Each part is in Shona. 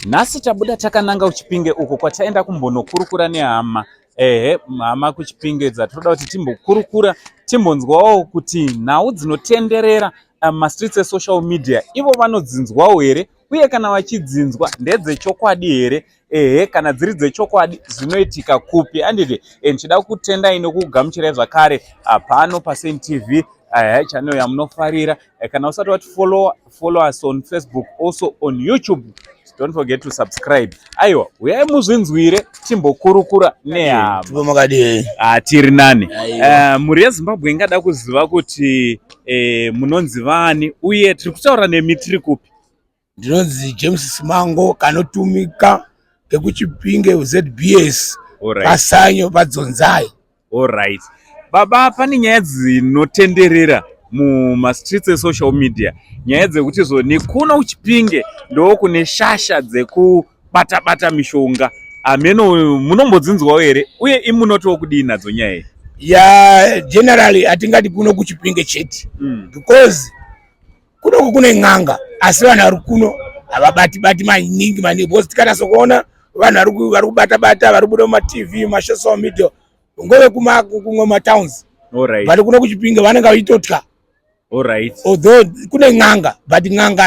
Nhasi tabuda takananga kuChipinge uko kwataenda kumbonokurukura nehama. Ehe, hama kuChipinge dzatinoda kuti timbokurukura timbonzwawo kuti nhau dzinotenderera mumastreets esocial media ivo vanodzinzwawo here uye kana vachidzinzwa ndedzechokwadi here ehe kana dziri dzechokwadi zvinoitika kupi anditi eh, ndichida kutendai nokugamuchirai zvakare ah, pano paSaint TV ehe channel yamunofarira. Kana usati wati follow, follow us on Facebook, also on YouTube, don't forget to subscribe. Aiwa, uyai muzvinzwire timbokurukura nehama. Tipo makadii? Ah, tiri nani. Mhuri yeZimbabwe ingada kuziva kuti munonzi vani uye tiri kutaura nemi tiri kupi? Ndinonzi James Simango kanotumika kekuChipinge ZBS paSanyo paDzonzai. Alright. Baba, pane nyaya dzinotenderera mumastreets esocial media, nyaya dzekuti zvoni kuno kuChipinge ndo kune shasha dzekubata bata mishonga. Ameno munombodzinzwawo here uye imunotiwo kudii nadzo nyaya iyi? Ya, generally hatingati kuno kuChipinge chete because kunoko kune n'anga, asi vanhu vari kuno havabati bati maningi maningi because tikanasa kuona vanhu vari kubata bata vari kubuda mumaTV, masocial media ngove kumwe matowns, but kuno kuChipinge vanenge vachitotya. Although kune n'anga, but n'anga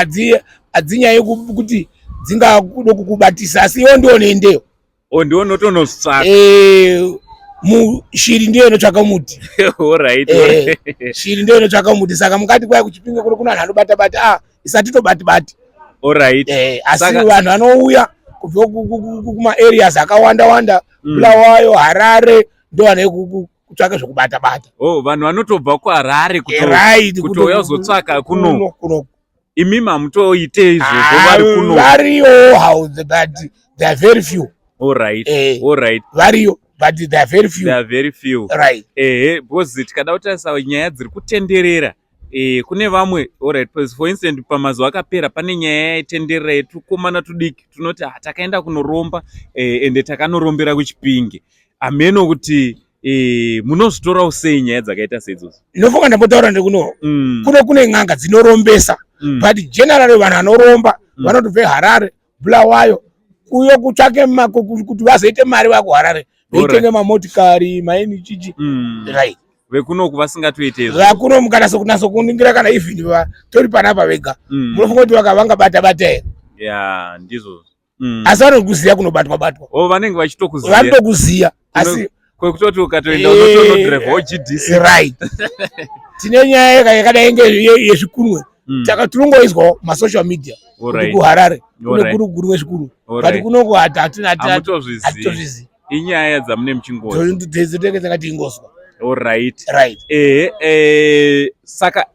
hadzinyayi kuti dzingakuda kukubatisa, asi iwo ndiwo neendeyo. O, ndiwo unotonotsvaka. Mushiri ndiyo inotsvaka muti. Shiri ndiyo inotsvaka muti, saka mukati kwaya kuChipinge kuno kuna vanhu vanobata bata, ah, isati tobati bati. Asi vanhu vanouya kubva kuma-areas akawanda wanda, Bulawayo, Harare, ndo vanhu kutsvaka zvokubata bata. Oh, vanhu vanotobva kuHarare kutouya kuzotsvaka kuno. Kuno. Imimi hamutoite izvozvo, vari kuno? Variyo how, but they are very few. Variyo, but they are very few. They are very few. Right. Ehe, because tikada kutarisa nyaya dziri kutenderera, kune vamwe, alright, for instance, pamazuva akapera pane nyaya yaitenderera yetukomana tudiki tunoti, ah, takaenda kunoromba ende takanorombera kuChipinge. Ameno kuti munozvitorawo sei nyaya dzakaita seidzodzo? Ndinofunga ndambotaura ndikuno kuno kune n'anga dzinorombesa, but generally vanhu vanoromba vanotobve Harare, Bulawayo, kuyo kutsvake kuti vazoite mari vakuHarare, veitenge mamotikari maini chichi. Right. Vekunoku vasingatoite izvo. Vakuno mukanasa kunasa kuningira, kana even tori panapa vega, munofunga kuti vangabata bata here? Ya, ndizvo. Asi vanokuziya kunobatwa batwa. O, vanenge vachitokuziya. Vanotokuziya, asi kwekutoti ukatoenda unotonodhirevha GDC. Right, tine nyaya yakadai yezvikunwe. Tinongoizwawo masocial media kuti kuHarare kune guruguru wezvikunwe, but kunoko Hamutozvizivi. Hatitozvizivi. Inyaya dzamune muchingozi. Dzinenge dzakati ingozwa. Alright. Right. Ehe, saka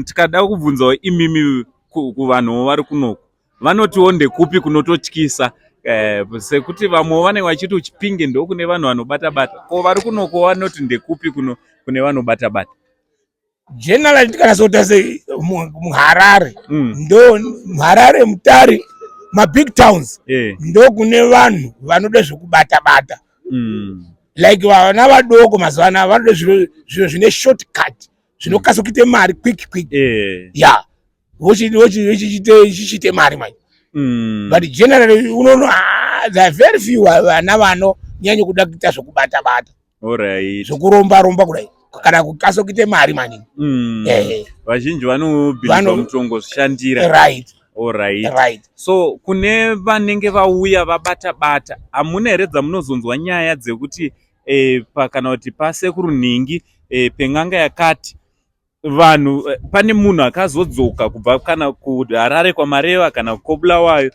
tikada kubvunzawo imimi kuvanhuwo vari kunoku, vanotiwo ndekupi kunototyisa, sekuti vamwewo vanenge vachiti uChipinge ndokune vanhu vanobata bata, ko vari kunoko vanoti ndekupi kuno kune vanobata bata? Generally tikanasota se muHarare, ndo muHarare, Mutare, mabig towns, ndo kune vanhu vanoda zvekubata bata. Like vana vadoko mazuva anaya vanoda zviro zvine shortcut, zvinokasika kuite mari quick quick. Ya, vochichiite mari manje. But generally unono, ah, there are very few vana vanonyanya kuda kuita zvekubata bata, zvekuromba romba kudai, kana kukasa kuite mari maningi. Vazhinji vanobhilivha mutongozvishandira. Right. Alright. Right. So kune vanenge vauya vabata bata, hamuna here dzamunozonzwa nyaya dzekuti kana kuti pasekuru nhingi, pen'anga yakati, vanhu pane munhu akazodzoka kubva kana kuHarare kwaMareva kana kukoBulawayo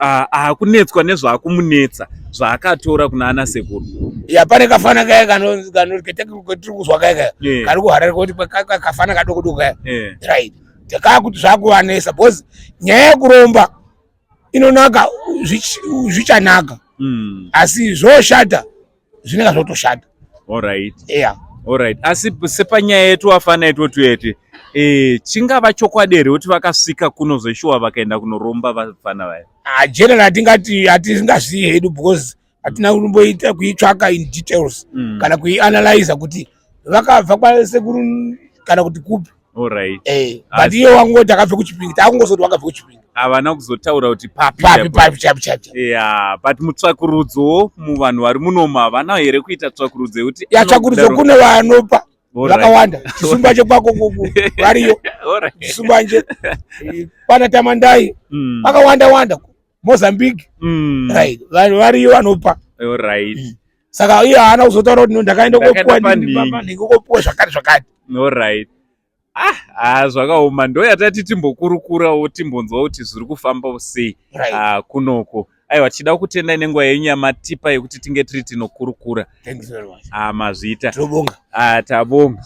aakunetswa nezvaakumunetsa zvaakatora kuna ana sekuru? Ya, pane kafana kaya ketiri kuzwa kaya kaya kari kuHarare kuti kafana kadoko doko kaya. Right, takakuti zvakuvanesa because nyaya yekuromba inonaka, zvichanaka, asi zvoshata zvinenge zvotoshata. Yeah. Alright, asi sepanyaya yetu wafana itotuyeti, chingava chokwadi here kuti vakasvika kuno zveshuwa vakaenda kunoromba vafana vaya? Ah, general hatingati, hatingazivi hedu because hatina kumboita kuitsvaka in details kana kuianalyza kuti vakabva kwasekuru kana kuti kupi. Alright. But iye wangoti akabve kuChipinge, takungozoti wakabve kuChipinge. Havana kuzotaura kuti papi. Papi. Chaipo. Papi chaipo chaipo. Yeah, but mutsvakurudzo muvanhu vari munomu, havana here kuita tsvakurudzo yekuti Yatsvakurudzo anodaro? kune vanopa vakawanda, Chisumbanje kwako kuku variyo. Chisumbanje, pana Tamandai, vakawanda wanda, Mozambique. Right, vanhu variyo vanopa. Saka iye haana kuzotaura kuti no, ndakaenda Ndakaenda kopuwa panhingi. panhingi, kopuwa zvakati zvakati. Alright. Ah, zvakaoma. Ndo yatati timbokurukurawo, timbonzwa kuti zviri kufamba sei. Ah, kunoko. Aiwa, tichida kutenda nenguva yenyu yamatipa yekuti tinge tiri tinokurukura. Thank you very much. Ah, mazviita. Tinobonga. Ah, tabonga.